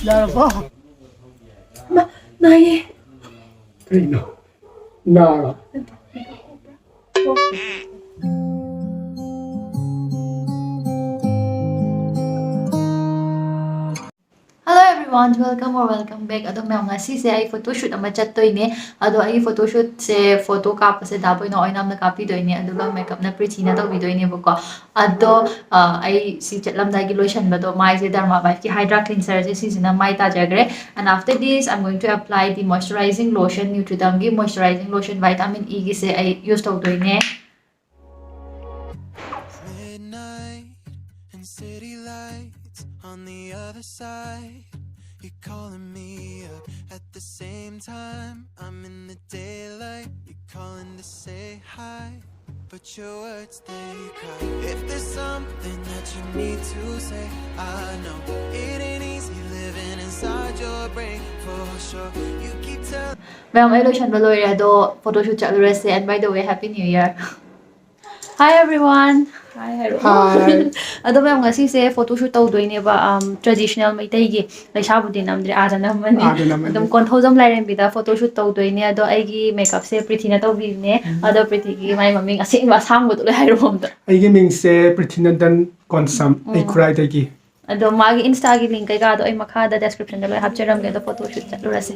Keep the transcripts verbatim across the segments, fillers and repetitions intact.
ꯌꯥꯔꯕꯣ? ꯅꯥꯏꯌꯦ꯫ ꯀꯩꯅꯣ? ꯅꯥꯔꯣ? Hello everyone, welcome or welcome back. ꯑꯗꯣ ꯃꯌꯥꯝ, ꯉꯁꯤꯁꯦ ꯑꯩ photo shoot ꯑꯃ ꯆꯠꯇꯣꯏꯅꯦ꯫ ꯑꯗꯣ ꯑꯩꯒꯤ photo shootꯁꯦ, photo ꯀꯥꯞꯄꯁꯦ ꯗꯥ ꯕꯣꯏꯅꯥꯎ ꯑꯣꯏꯅꯥꯝꯅ ꯀꯥꯞꯄꯤꯗꯣꯏꯅꯦ, ꯑꯗꯨꯒ makeupꯅ ꯄ꯭ꯔꯤꯊꯤꯅ ꯇꯧꯕꯤꯗꯣꯏꯅꯦꯕꯀꯣ꯫ ꯑꯗꯣ ꯑ, ꯑꯩ ꯁꯤ ꯆꯠꯂꯝꯗꯥꯏꯒꯤ ꯂꯣꯏꯁꯟꯕꯗꯣ, ꯃꯥꯏꯁꯦ Dermaviteꯀꯤ Hydra Cleanserꯁꯦ, ꯁꯤꯁꯤꯅ ꯃꯥꯏ ꯇꯥꯖꯈ꯭ꯔꯦ꯫ And after this, I'm going to apply the moisturizing lotion, Nutridamꯒꯤ moisturizing lotion, vitamin Eꯒꯤꯁꯦ ꯑꯩ use ꯇꯧꯗꯣꯏꯅꯦ꯫ Midnight and city lights on the other side. You're calling me up at the same time. I'm in the daylight. You're calling to say hi. But your words, they cry. If there's something that you need to say, I know it ain't easy living inside your brain for sure. You keep telling ꯃꯌꯥꯝ, ꯑꯩ ꯂꯣꯏꯁꯟꯕ ꯂꯣꯏꯔꯦ, ꯑꯗꯣ photo shoot ꯆꯠꯂꯨꯔꯁꯦ꯫ And by the way, Happy New Year. Hi everyone. Hi, ꯍꯥꯏꯔꯛꯑꯣ꯫ Hi. ꯑꯗꯣ ꯃꯌꯥꯝ, ꯉꯁꯤꯁꯦ photo shoot ꯇꯧꯗꯣꯏꯅꯦꯕ, um, traditional ꯃꯩꯇꯩꯒꯤ꯫ ꯂꯩꯁꯥꯕꯨꯗꯤ ꯅꯝꯗ꯭ꯔꯦ, ꯑꯥꯗ ꯅꯝꯃꯅꯤ꯫ ꯑꯥꯗ ꯅꯝꯃꯅꯤ꯫ ꯑꯗꯨꯝ ꯀꯣꯟꯊꯧꯖꯝ ꯂꯥꯏꯔꯦꯝꯕꯤꯗ photo shoot ꯇꯧꯗꯣꯏꯅꯦ꯫ ꯑꯗꯣ ꯑꯩꯒꯤ makeupꯁꯦ ꯄ꯭ꯔꯤꯊꯤꯅ ꯇꯧꯕꯤꯕꯅꯦ꯫ ꯎꯝ꯫ ꯑꯗꯣ ꯄ꯭ꯔꯤꯊꯤꯒꯤ ꯃꯥꯏ ꯃꯃꯤꯡ ꯑꯁꯦꯡꯕ ꯑꯁꯥꯡꯕꯗꯣ ꯂꯣꯏ ꯍꯥꯏꯔꯛꯑꯣ ꯑꯝꯇ꯫ ꯑꯩꯒꯤ ꯃꯤꯡꯁꯦ ꯄ꯭ꯔꯤꯊꯤꯅꯟꯗꯟ ꯀꯣꯟꯁꯝ, ꯎꯝ꯫ ꯑꯩ ꯈꯨꯔꯥꯏꯗꯒꯤ꯫ ꯑꯗꯣ ꯃꯥꯒꯤ Instaꯒꯤ link ꯀꯩꯀꯥꯗꯣ ꯑꯩ ꯃꯈꯥꯗ descriptionꯗ ꯂꯣꯏ ꯍꯥꯞꯆꯔꯝꯒꯦ꯫ ꯑꯗꯣ photo shoot ꯆꯠꯂꯨꯔꯁꯦ꯫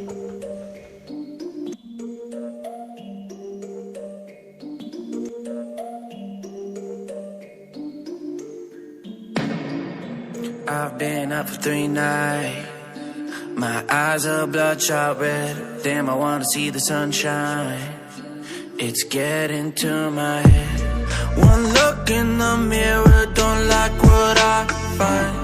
I've been up for three nights. My eyes are bloodshot red. Damn, I wanna see the sunshine. It's getting to my head. One look in the mirror, don't like what I find.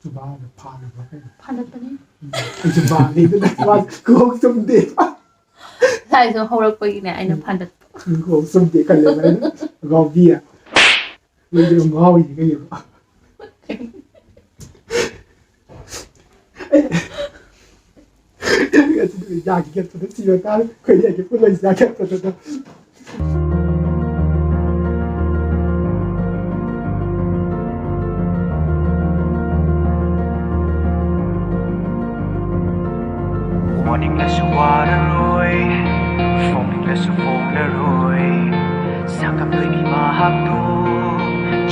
ꯖꯨꯕꯥꯗ ꯐꯥꯔꯕ꯭ꯔꯥ ꯀꯩꯅꯣ? ꯐꯥꯗꯠꯄꯅꯤ꯫ ꯎꯝ, ꯑꯩꯁꯨ ꯕꯥꯅꯤꯗꯅ ꯃꯥ ꯀꯣꯛ ꯆꯨꯝꯗꯦ꯫ ꯉꯁꯥꯏꯁꯨ ꯍꯧꯔꯛꯄꯒꯤꯅꯦ ꯑꯩꯅ ꯐꯥꯗꯠꯄ꯫ ꯎꯝ, ꯀꯣꯛ ꯆꯨꯝꯗꯦ ꯈꯜꯂꯦꯕ ꯑꯩꯅ꯫ ꯉꯥꯎꯕꯤ꯫ ꯅꯪꯁꯨ ꯉꯥꯎꯔꯤꯁꯦ ꯀꯩꯒꯤꯅꯣ? ꯑꯩ ꯌꯥꯒꯤ ꯈꯦꯠꯄꯗ ꯁꯤꯕ ꯇꯥꯔꯦ꯫ ꯑꯩꯈꯣꯏ ꯌꯥꯒꯤ ꯄꯨꯟꯅ ꯌꯥꯒꯤ ꯈꯦꯠꯄꯗ꯫ ꯔꯣꯏ ꯁꯛꯀꯞꯇꯣꯏꯕꯤ ꯃꯍꯥꯛꯄꯨ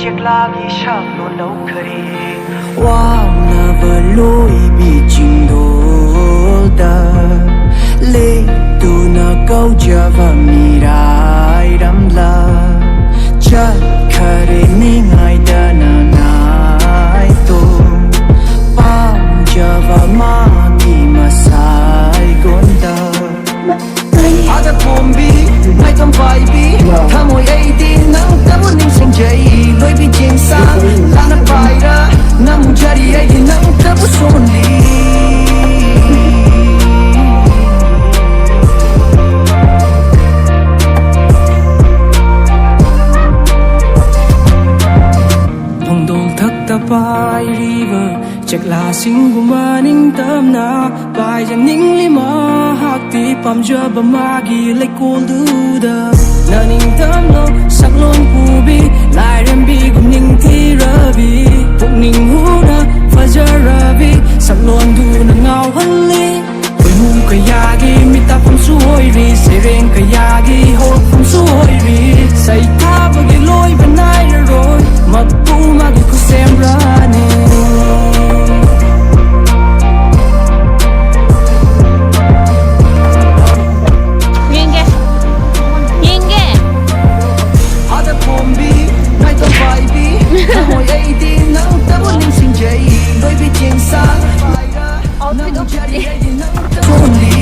ꯆꯦꯛꯂꯥꯒꯤ ꯁꯛꯂꯣꯟ ꯂꯧꯈꯔꯦ꯫ ꯋꯥꯡꯂꯕ ꯂꯣꯏꯕꯤ ꯆꯤꯡꯗꯣꯜꯗ ꯂꯦꯞꯇꯨꯅ ꯀꯧꯖꯕ ꯃꯤꯔꯥꯏꯔꯝꯂ ꯆꯠꯈꯔꯦ ꯅꯤꯡꯉꯥꯏꯗꯅ ꯅꯥꯏꯇꯣꯝ ꯄꯥꯝꯖꯕ ꯃꯥꯒꯤ ꯃꯁꯥꯏꯒꯣꯟꯗ꯫ ꯑꯗ ꯄꯣꯝꯕꯤ ꯃꯥꯏꯊꯣꯡ ꯄꯥꯏꯕꯤ ꯊꯃꯣꯏ ꯑꯩꯗꯤ ꯅꯪꯇꯕꯨ ꯅꯤꯡꯁꯤꯡꯖꯩ꯫ ꯂꯣꯏꯕꯤ ꯆꯤꯡꯁꯥꯡ ꯂꯥꯅ ꯄꯥꯏꯔ ꯅꯝꯖꯔꯤ ꯑꯩꯗꯤ ꯅꯪꯇꯕꯨ ꯁꯣꯟꯂꯤ꯫ ꯅꯣꯡꯗꯣꯜ ꯊꯛꯇ ꯄꯥꯏꯔꯤꯕ ꯆꯦꯛꯂꯥꯁꯤꯡꯒꯨꯝꯕ ꯅꯤꯡꯇꯝꯅ ꯄꯥꯏꯖꯅꯤꯡꯂꯤ ꯃꯍꯥꯛꯇꯤ ꯄꯥꯝꯖꯕ ꯃꯥꯒꯤ ꯂꯩꯀꯣꯜꯗꯨꯗ꯫ ꯅ ꯅꯤꯡꯇꯝꯅ ꯁꯛꯂꯣꯟ ꯄꯨꯕꯤ ꯂꯥꯏꯔꯦꯝꯕꯤꯒꯨꯝ ꯅꯤꯡꯊꯤꯔꯕꯤ ꯄꯨꯛꯅꯤꯡ ꯍꯨꯅ ꯐꯖꯔꯕꯤ ꯁꯛꯂꯣꯟꯗꯨꯅ ꯉꯥꯎꯍꯜꯂꯤ꯫ ꯈꯣꯏꯃꯨ ꯀꯌꯥꯒꯤ ꯃꯤꯇꯥꯞꯐꯝꯁꯨ ꯑꯣꯏꯔꯤ, ꯁꯩꯔꯦꯡ ꯀꯌꯥꯒꯤ ꯍꯧꯔꯛꯐꯝꯁꯨ ꯑꯣꯏꯔꯤ꯫ ꯁꯩꯊꯥꯕꯒꯤ ꯂꯣꯏꯕ ꯅꯥꯏꯔꯔꯣꯏ, ꯃꯄꯨ ꯃꯥꯒꯤ ꯈꯨꯠꯁꯦꯝꯔꯥꯅꯤ꯫ ꯌꯦꯡꯒꯦ, ꯌꯦꯡꯒꯦ꯫ ꯑꯗ ꯄꯣꯝꯕꯤ ꯅꯥꯏꯇꯣꯝ ꯄꯥꯏꯕꯤ ꯊꯃꯣꯏ ꯑꯩꯗꯤ ꯅꯪꯇꯕꯨ ꯅꯤꯡꯁꯤꯡꯖꯩ꯫ ꯂꯣꯏꯕꯤ ꯆꯤꯡꯁꯥꯡ Outfit ꯎꯠꯇ꯭ꯔꯤ꯫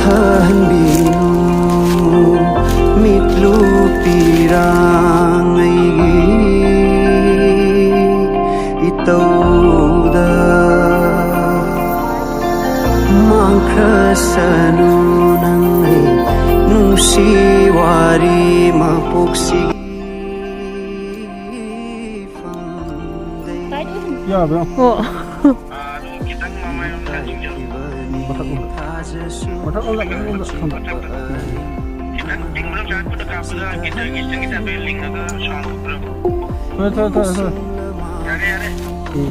ꯐꯍꯟꯕꯤꯌꯨ꯫ ꯃꯤꯠꯂꯨ ꯄꯤꯔꯥꯡ ꯑꯩꯒꯤ ꯏꯇꯧꯗ ꯃꯥꯡꯈ꯭ꯔꯁꯅꯨ ꯅꯪ ꯑꯩ ꯅꯨꯡꯁꯤ ꯋꯥꯔꯤ ꯃꯄꯣꯛꯁꯤ꯫ ꯌꯥꯕ꯭ꯔꯣ? ꯑꯣ꯫ ꯃꯊꯛ ꯂꯣꯝꯗ꯫ ꯃꯊꯛ ꯂꯣꯝꯗ, ꯃꯊꯛ ꯂꯣꯝꯗ ꯊꯝꯃꯣ꯫ ꯊꯣꯏ, ꯊꯣꯏ, ꯊꯣꯏ, ꯊꯣꯏ꯫ ꯎꯝ꯫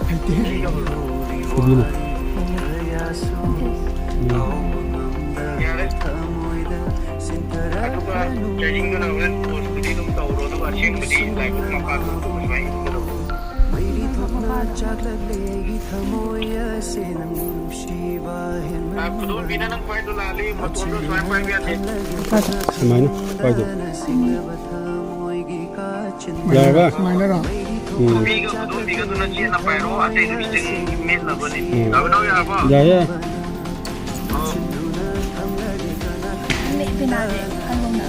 ꯍꯩꯇꯦ꯫ ꯀꯔꯤꯅꯣ? ꯎꯝ꯫ ꯑꯗꯨꯒ ꯆꯩꯔꯤꯡꯗꯨꯅ ꯍꯣꯔꯦꯟ ꯄꯣꯁꯄꯨꯗꯤ ꯑꯗꯨꯝ ꯇꯧꯔꯣ, ꯑꯗꯨꯒ ꯑꯁꯦꯡꯕꯗꯤ ꯂꯥꯏꯕꯛ ꯃꯄꯥꯟ ꯊꯣꯛꯄ ꯁꯨꯃꯥꯏꯅ ꯏꯟꯒꯗꯧꯕ꯫ ꯃꯩꯔꯤ ꯊꯣꯛꯅ ꯆꯥꯛꯂꯛꯂꯦ ꯑꯩꯒꯤ ꯊꯃꯣꯏ ꯑꯁꯦ ꯅꯪ ꯅꯨꯡꯁꯤꯕ ꯍꯦꯟꯃꯟꯕꯅ꯫ ꯑ, ꯈꯨꯗꯣꯝꯕꯤꯅ ꯅꯪ ꯄꯥꯏꯗꯣ ꯂꯥꯜꯂꯤ, ꯃꯇꯣꯟꯗꯣ ꯁꯨꯃꯥꯏꯅ ꯄꯥꯏꯕ ꯌꯥꯗꯦ꯫ ꯁꯨꯃꯥꯏꯅ ꯄꯥꯏꯗꯣ꯫ ꯌꯥꯔꯕ? ꯁꯨꯃꯥꯏꯅꯔꯣ? ꯎꯝ꯫ ꯈꯨꯗꯣꯝꯕꯤꯒ, ꯈꯨꯗꯣꯝꯕꯤꯒꯗꯨꯅ ꯆꯦꯠꯅ ꯄꯥꯏꯔꯣ, ꯑꯇꯩꯗꯨꯗꯤ ꯆꯤꯡ ꯃꯦꯠꯅꯕꯅꯤ꯫ ꯎꯝ꯫ ꯗꯥ ꯕꯤꯅꯥꯎ ꯌꯥꯔꯕꯣ? ꯌꯥꯏꯌꯦ꯫ ꯑꯣ꯫ ꯃꯤꯠ ꯄꯦꯅꯥꯁꯦ ꯀꯜꯂꯣꯝꯗ꯫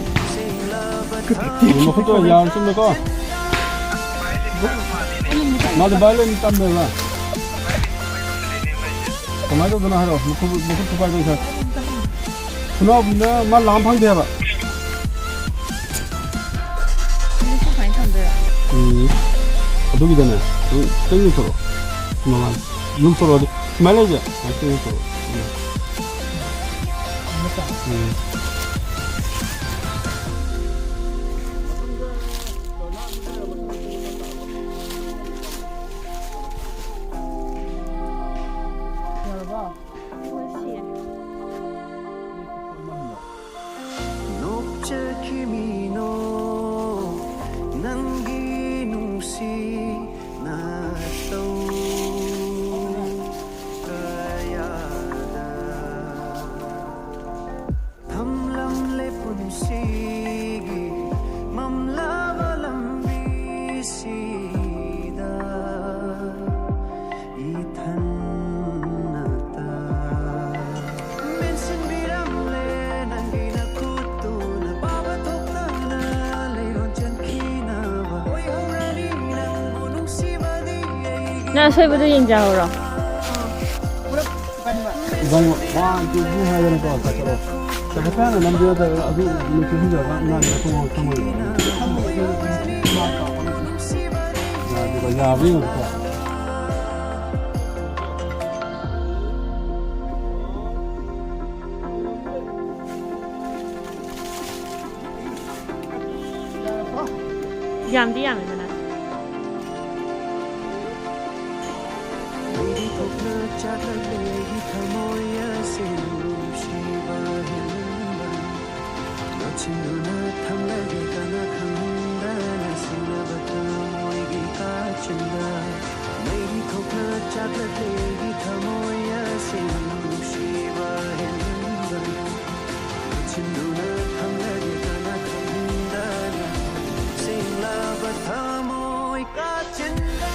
ꯃꯈꯨꯠꯇꯣ ꯌꯥꯔ ꯆꯨꯝꯅꯀꯣ꯫ ꯃꯥꯗꯤ ꯚꯥꯏ ꯂꯣꯏꯅ ꯇꯝꯃꯦꯕ꯫ ꯀꯃꯥꯏꯅ ꯇꯧꯗꯣꯏꯅꯣ ꯍꯥꯏꯔꯣ? ꯃꯈꯨꯠ, ꯃꯈꯨꯠ ꯈꯨꯄꯥꯏꯗꯣ ꯏꯁꯥ꯫ ꯈꯨꯅꯥꯎꯕꯤꯅ ꯃꯥ ꯂꯥꯝ ꯐꯪꯗꯦ ꯍꯥꯏꯕ꯫ ꯁꯨꯃꯥꯏꯅ ꯊꯝꯗꯣꯏꯔꯣ? ꯎꯝ꯫ ꯑꯗꯨꯒꯤꯗꯅꯦ, ꯅꯪ ꯈꯤꯇꯪ ꯌꯨꯝꯊꯣꯔꯛꯑꯣ꯫ ꯃꯃꯥꯡ ꯌꯨꯝꯊꯣꯔꯛꯑꯣ ꯑꯗꯨ꯫ ꯁꯨꯃꯥꯏꯅ ꯂꯩꯁꯦ꯫ ꯁꯨꯃꯥꯏꯅ ꯌꯨꯝꯊꯣꯔꯛꯑꯣ꯫ ꯎꯝ꯫ ꯎꯝ꯫ ꯌꯥꯔꯕ? ꯂꯣꯏꯁꯤ꯫ ꯅꯣꯛꯆꯈꯤꯃꯤꯅꯣ ꯅꯪꯒꯤ ꯅꯨꯡꯁꯤ ꯅꯇꯧ ꯀꯌꯥꯗ꯫ ꯊꯝꯂꯝꯂꯦ ꯄꯨꯟꯁꯤꯒꯤ ꯃꯝꯂꯕ ꯂꯝꯕꯤꯁꯤꯗ ꯏꯊꯟꯅꯇ꯫ ꯃꯦꯟꯁꯤꯟꯕꯤ ꯅꯪ ꯑꯁꯣꯏꯕꯗꯣ ꯌꯦꯡꯖꯍꯧꯔꯣ꯫ ꯏꯕꯥꯅꯤ ꯋꯥꯟ, ꯇꯨ, ꯊ꯭ꯔꯤ ꯍꯥꯏꯗꯅꯀꯣ, ꯆꯠꯈ꯭ꯔꯣ꯫ ꯆꯠꯈ꯭ꯔꯀꯥꯟꯗ ꯂꯝꯕꯤ ꯅꯠꯇ꯭ꯔꯒ ꯑꯗꯨ ꯅꯨꯃꯤꯠꯇꯨ ꯍꯨꯟꯖꯔꯒ ꯉꯥꯏꯕ ꯊꯣꯡ ꯊꯝꯃꯒꯦ꯫ ꯑꯗꯨꯒ ꯌꯥꯕ꯭ꯔꯥ ꯌꯦꯡꯉꯨꯀꯣ꯫ ꯌꯥꯝꯗꯤ ꯌꯥꯝꯃꯦꯗꯅ꯫ ꯂꯣꯠꯁꯤꯟꯗꯨꯅ ꯊꯝꯂꯒꯦ ꯀꯅꯥ ꯈꯪꯍꯟꯗꯅ ꯁꯤꯡꯂꯕ ꯊꯃꯣꯏꯒꯤ ꯀꯥꯆꯤꯟꯗ꯫ ꯃꯩ ꯊꯣꯛꯅ ꯆꯥꯛꯂꯛꯂꯦ ꯑꯩꯒꯤ ꯊꯃꯣꯏ ꯑꯁꯤ ꯅꯨꯡꯁꯤꯕ ꯍꯦꯟꯃꯟꯕꯅ꯫ ꯂꯣꯠꯁꯤꯟꯗꯨꯅ ꯊꯝꯂꯒꯦ ꯀꯅꯥ ꯈꯪꯍꯟꯗꯅ ꯁꯤꯡꯂꯕ ꯊꯃꯣꯏ ꯀꯥꯆꯤꯟꯗ꯫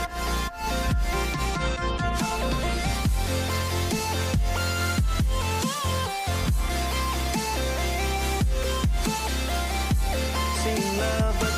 ꯁꯤꯡꯂꯕ